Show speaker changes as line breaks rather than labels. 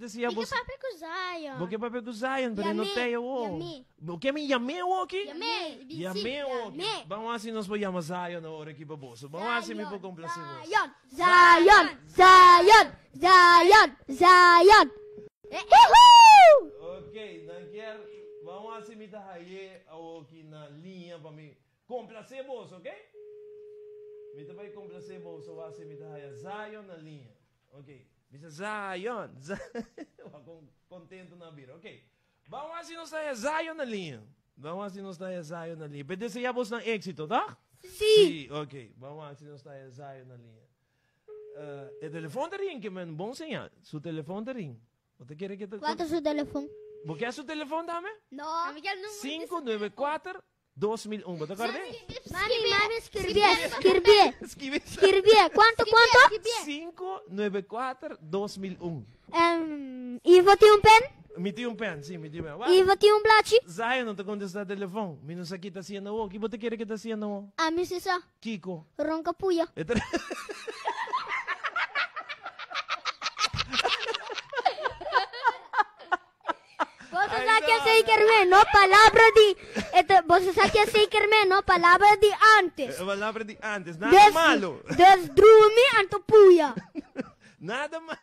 deseá
Mi ke
bos.
papia ku Zion.
Bo ke papia ku Zion, pero e no
Yam'é,
t'ei awor.
yam'é.
Bo ke mi yam'é awor aki?
Yam'é, bi- si,
Yam'é awor aki.
yam'é.
Ban wak si nos por yama Zion awor aki pa boso. Ban wak si mi por komplasé boso.
Zion, Zion, Zion, Zion, Zion. Woohoo!
Ok, nan kier, ban wak si mi ta haye awor aki na liña pa mi komplasé boso, ok? Mi ta bai komplasé boso wak si mi ta haya Zion na liña. Ok, bisa Zion, Wak kon kontento nan a bira. Ok, ban wak si nos ta haya Zion na liña. Ban wak si nos ta haya Zion na liña. Pe deseá bosnan éxito, tòg?
Sí.
Sí, ok. Ban wak si nos ta haya Zion na liña. E telefon ta rin, ke men bon señal. Su telefon ta rin. Bo ta kere ke ta.
Kuantu su telefon?
Bo ke su telefon tambe?
No.
594 2001. Bo ta kòrda?
Mami, mami, skirbié, skirbié.
Skibi.
Skirbié. Kuantu, kuantu?
594 2001.
Um, Ivo tin un pen?
Mi tin un pen, sí, mi tin un pen.
Ivo tin un blachi?
Zion no ta kontestá telefon. Mi no sa ki ta hasiendo awor. Ki bo ta kere ke ta hasiendo awor?
Ami si sa.
Kiko?
Ronka puya.
E ta.
Boso sa ke zeker me, no palabra di e boso sa ke zeker me, no palabra di antes.
E palabra di antes, nada malo.
Des drumi anto puya.
Nada malo.